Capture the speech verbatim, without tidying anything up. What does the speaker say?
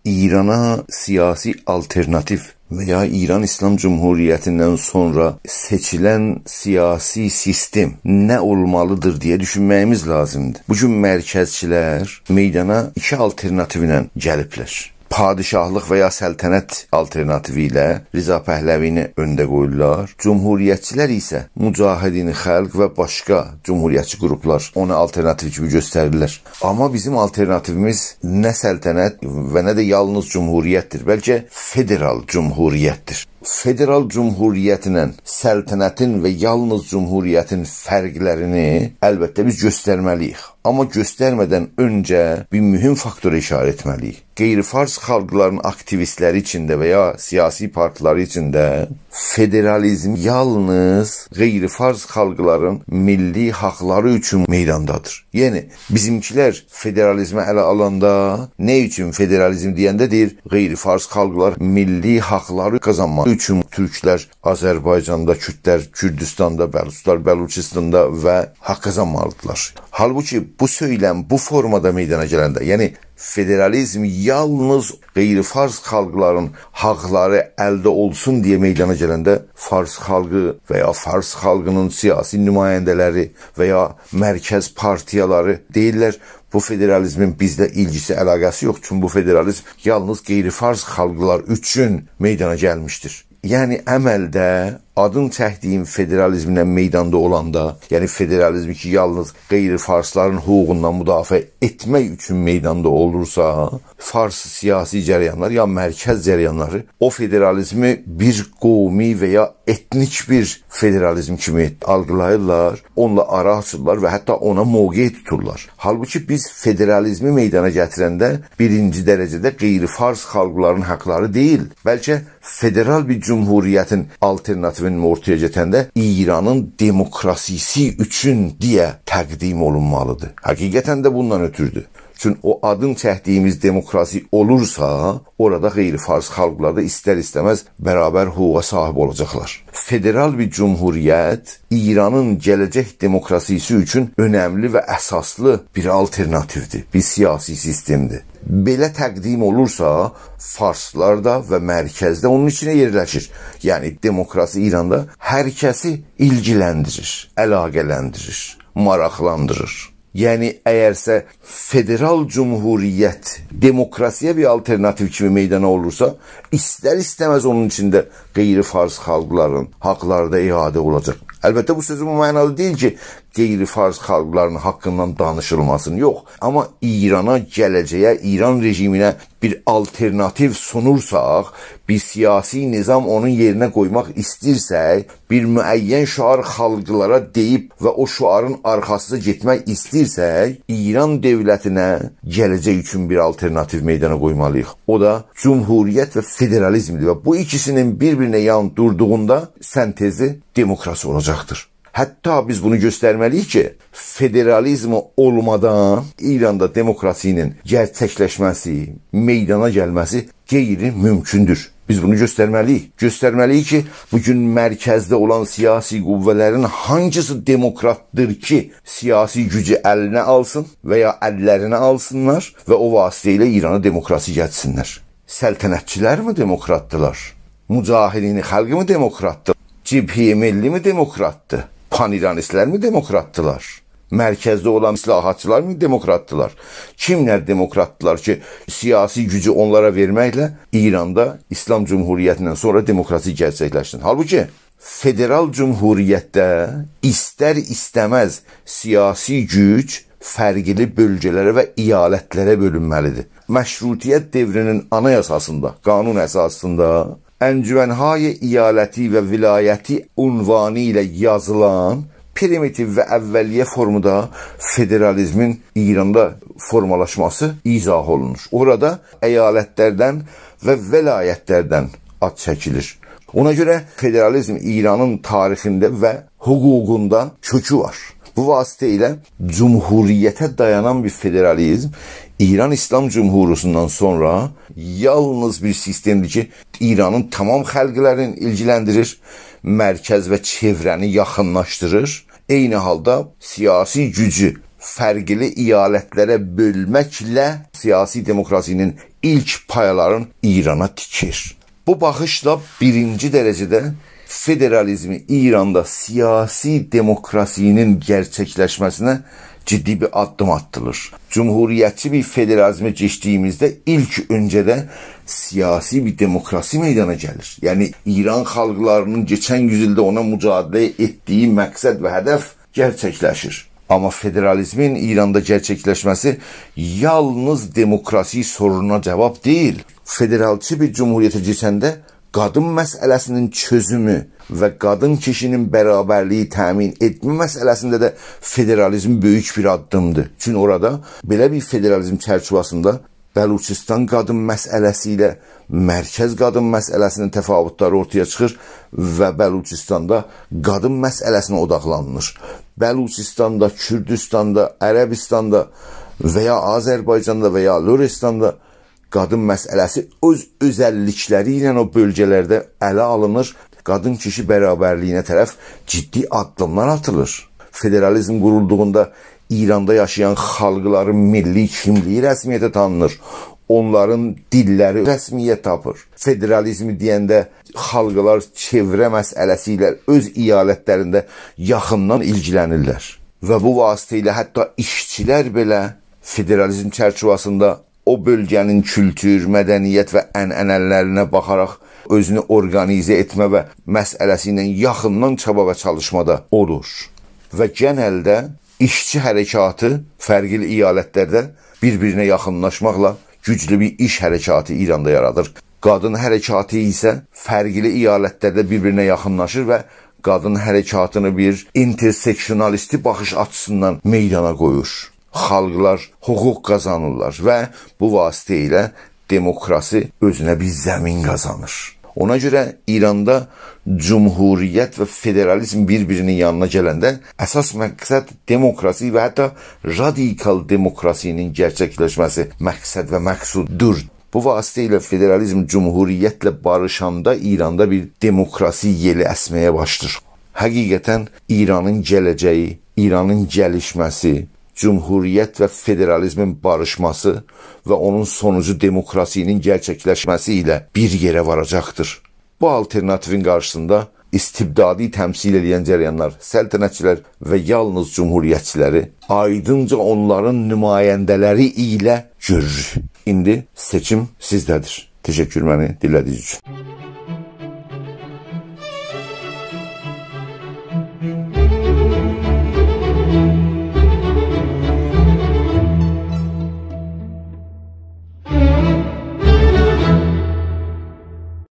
ایرانا سیاسی آلترناتیو و یا ایران ایسلام جمهوریتیندن سونرا سئچیلن سیاسی سیستم نه اولمالیدیر دئیه دوشونمه‌ییمیز لازیمدیر. بو گون مرکزچیلر میدانا ایکی آلترناتیو ایله گلیبلر. پادشاهلیق و یا سلطنت آلترناتیوی ایله رضا پهلوی‌نی اؤنده قویورلار. جمهوریتچیلر ایسه مجاهدین خلق و باشقا جمهوریتچی قروپلار اونو آلترناتیو کیمی گؤستریرلر. آمما بیزیم آلترناتیویمیز نه سلطنت و نه ده یالنیز جمهوریتدیر، بلکه فدرال جمهوریتدیر. فدرال جمهوریتله سلطنتین و یالنیز جمهوریتین فرقلرینی البته بیز گؤسترمه‌لی‌ییک. آمما گؤسترمه‌دن اؤنجه بیر مهم فاکتورا ایشاره ائتمه‌لی‌ییک. غیر فارس خالقلارین آکتیویستلری ایچینده و یا سیاسی پارتیلری ایچینده فدرالیزم یالنیز غیر فارس خالقلارین میللی حاقلاری اوچون میداندادیر. یعنی، بیزیمکیلر فدرالیزمی اله آلاندا، نه اوچون فدرالیزم دئینده دئییر، غیر فارس خالقلار میللی حاقلاری قازانماق اوچون تورکلر آذربایجاندا، کوردلر کوردوستاندا، بلوچلار بلوچیستاندا و حاق قازانمالیدیرلار. حالبوکی بو سؤیلم بو فورمادا میدانا گلنده، یعنی فدرالیزم یالنیز غیر فارس خالقلارین حاقلاری الده اولسون دئیه میدانا گلنده، فارس خالقی و یا فارس خالقینین سیاسی نماینده‌لری و یا مرکز پارتیالاری دئییرلر، بو فدرالیزمین بیزده ایلگیسی، علاقه‌سی یوخ. چونکی بو فدرالیزم یالنیز غیر فارس خالقلار اوچون میدانا گلمیشدیر. یعنی، عملده آدین چکدیگیم فدرالیزمله میداندا اولاندا، یعنی فدرالیزم کی، یالنیز غیر فارسلارین حقوقوندان مدافعه ائتمک اوچون میداندا اولورسا، فارس سیاسی جریانلار یا مرکز جریانلاری او فدرالیزمی بیر قومی و یا ائتنیک بیر فدرالیزم کیمی آلقیلاییرلار، اونونلا آرا آچیرلار و حتی اونا موقع توتورلار. حالبوکی بیز فدرالیزمی میدانا گتیرنده بیرینجی درجه‌ده غیر فارس خالقلارین حاقلاری دئییل، بلکه فدرال بیر جمهوریتین آلترناتیوینی اورتایا گتیرنده ایرانین دموکراسی‌سی اوچون دئیه تقدیم اولونمالیدیر. حقیقتاً ده بوندان اؤتوردو. چون او آدین چکدیگیمیز دموکراسی اولورسا، اورادا غیر فارس خالقلار دا ایستر-ایسته‌مز برابر حقوقا صاحیب اولاجاقلار. فدرال بیر جمهوریت ایرانین گله‌جک دموکراسی‌سی اوچون اؤنملی و اساسلی بیر آلترناتیودیر، بیر سیاسی سیستمدیر. بئله تقدیم اولورسا، فارسلار دا و مرکز ده اونون ایچینه یئرلشیر. یعنی، دموکراسی ایراندا هر کسی ایلگیلندیریر، علاقه‌لندیریر، ماراقلاندیریر. یعنی، اگرسه فدرال جمهوریت دموکراسی‌یه بیر آلترناتیو کیمی میدانا اولورسا، ایستر-ایسته‌مز اونون ایچینده غیر فارس خالقلارین حاقلاری دا اعاده اولاجاق. البته، بو سؤزوم او معنادا دئییل کی، غیر فارس خالقلارین حاقیندان دانیشیلماسین، یوخ. آمما ایرانا، گله‌جه‌یه، ایران رژیمینه بیر آلترناتیو سونورساق، بیر سیاسی نظام اونون یئرینه قویماق ایستیرسک، بیر معین شعار خالقلارا دئییب و او شعارین آرخاسیندا گئتمک ایستیرسک، ایران دؤولتینه گله‌جک اوچون بیر آلترناتیو میدانا قویمالی‌ییق. او دا جمهوریت و فدرالیزمدیر و بو ایکیسینین بیر-بیرینه یان دوردوغوندا سنتزی دموکراسی اولاجاقدیر. حتی بیز بونو گؤسترمه‌لی‌ییک کی، فدرالیزم اولمادان ایراندا دموکراسی‌نین گئرچکلشمه‌سی، میدانا گلمه‌سی غیر ممکن‌دور. بیز بونو گؤسترمه‌لی‌ییک. گؤسترمه‌لی‌ییک کی، بو گون مرکزده اولان سیاسی قوه‌لرین هانگیسی دموکراتدیر کی، سیاسی گوجو الینه آلسین و یا اللرینه آلسینلار و او واسطه ایله ایرانا دموکراسی گتیرسینلر. سلطنتچی‌لرمی دموکراتدیلار؟ مجاهدین خلق‌می دموکراتدیر؟ جبهه‌ی ملی‌می دموکراتدیر؟ پان‌ایرانیست‌لرمی دموکراتدیلار؟ مرکزده اولان اصلاحاتچی‌لارمی دموکراتدیلار؟ کیملر دموکراتدیلار کی، سیاسی گوجو اونلارا وئرمکله ایراندا ایسلام جمهوریتیندن سونرا دموکراسی گئرچکلشسین؟ حالبوکی فدرال جمهوریتده ایستر-ایسته‌مز سیاسی گوج فرقلی بؤلگه‌لره و ایالت‌لره بؤلونمه‌لیدیر. مشروطیت دؤورونون آنایاساسیندا، قانون اساسیندا انجمن‌های ایالتی و ولایتی عنوانی ایله یازیلان پریمیتیو و اولیه فورمادا فدرالیزمین ایراندا فورمالاشماسی ایضاح اولونور. اورادا ایالت‌لردن و ولایت‌لردن آد چکیلیر. اونا گؤره فدرالیزم ایرانین تاریخینده و حقوقوندا کؤکو وار. بو واسطه ایله جمهوریته دایانان بیر فدرالیزم ایران ایسلام جمهوریتیندن سونرا یالنیز بیر سیستمدیر کی، ایرانین تمام خلقلرینی ایلگیلندیریر، مرکز و چئوره‌نی یاخینلاشدیریر. عینی حالدا سیاسی گوجو فرقلی ایالتلره بؤلمکله سیاسی دموکراسی‌نین ایلک پایالارینی ایرانا تیکیر. بو باخیشلا بیرینجی درجه‌ده فدرالیزمی ایراندا سیاسی دموکراسی‌نین گئرچکلشمه‌سینه جدی بیر آددیم آتیلیر. جمهوریتچی بیر فدرالیزمه کئچدیییمیزده ایلک اؤنجه‌ده سیاسی بیر دموکراسی میدانا گلیر. یعنی ایران خالقلاری‌نین کئچن یوز ایلده اونا مجادله ائتدییی مقصد و هدف گئرچکلشیر. آمما فدرالیزمین ایراندا گئرچکلشمه‌سی یالنیز دموکراسی سورونونا جاواب دئییل. فدرالچی بیر جمهوریته کئچنده قادین مسئله‌سی‌نین چؤزومو و قادین کیشی‌نین برابرلیگی تأمین ائتمه مسئله‌سینده ده فدرالیزم بؤیوک بیر آددیمدیر. چونکی اورادا بئله بیر فدرالیزم چرچیوه‌سینده بلوچستان قادین مسئله‌سی ایله مرکز قادین مسئله‌سی‌نین تفاوتلری اورتایا چیخیر و بلوچستاندا قادین مسئله‌سینه اوداقلانیلیر. بلوچستاندا، کوردوستاندا، عربستاندا و یا آذربایجاندا و یا لرستاندا قادین مسئله‌سی اؤز اؤزللیکلری ایله او بؤلگه‌لرده اله آلینیر. قادین کیشی برابرلیگینه طرف جدی آددیملار آتیلیر. فدرالیزم قورولدوغوندا ایراندا یاشایان خالقلارین میللی کیملیگی رسمیته تانینیر. اونلارین دیللری رسمیت تاپیر. فدرالیزمی دئینده خالقلار چئوره مسئله‌سی ایله اؤز ایالتلرینده یاخیندان ایلگیلنیرلر. و بو واسطه ایله حتی ایشچیلر بئله فدرالیزم چرچیوه‌سینده او بؤلگه‌نین کولتور، مدنیت و عنعنه‌لرینه باخاراق اؤزونو اورقانیزه ائتمه و مسئله‌سی ایله یاخیندان چابا و چالیشمادا اولور. و گئنلده ایشچی حرکاتی فرقلی ایالتلرده بیر-بیرینه یاخینلاشماقلا گوجلو بیر ایش حرکاتی ایراندا یارادیر. قادین حرکاتی ایسه فرقلی ایالتلرده بیر-بیرینه یاخینلاشیر و قادین حرکاتینی بیر اینترسکسیونالیستی باخیش آچیسیندان میدانا قویور. خالقلار حقوق قازانیرلار و بو واسطه ایله دموکراسی اؤزونه بیر زمین قازانیر. اونا گؤره ایراندا جمهوریت و فدرالیزم بیر-بیرینین یانینا گلنده اساس مقصد دموکراسی و حتی رادیکال دموکراسی‌نین گئرچکلشمه‌سی مقصد و مقصوددور. بو واسطه ایله فدرالیزم جمهوریتله باریشاندا ایراندا بیر دموکراسی یئلی اسمه‌یه باشلاییر. حقیقتاً ایرانین گله‌جه‌یی، ایرانین گلیشمه‌سی، جمهوریت و فدرالیزمین باریشماسی و اونون سونوجو دموکراسی‌نین گئرچکلشمه‌سی ایله بیر یئره واراجاقدیر. بو آلترناتیوین قارشیسیندا استبدادی تمثیل ائله‌ین جریانلار، سلطنتچیلر و یالنیز جمهوریتچیلری آیدینجا اونلارین نماینده‌لری ایله گؤروروک. ایندی سئچیم سیزده‌دیر. تشکر منی دینله‌دیگینیز اوچون.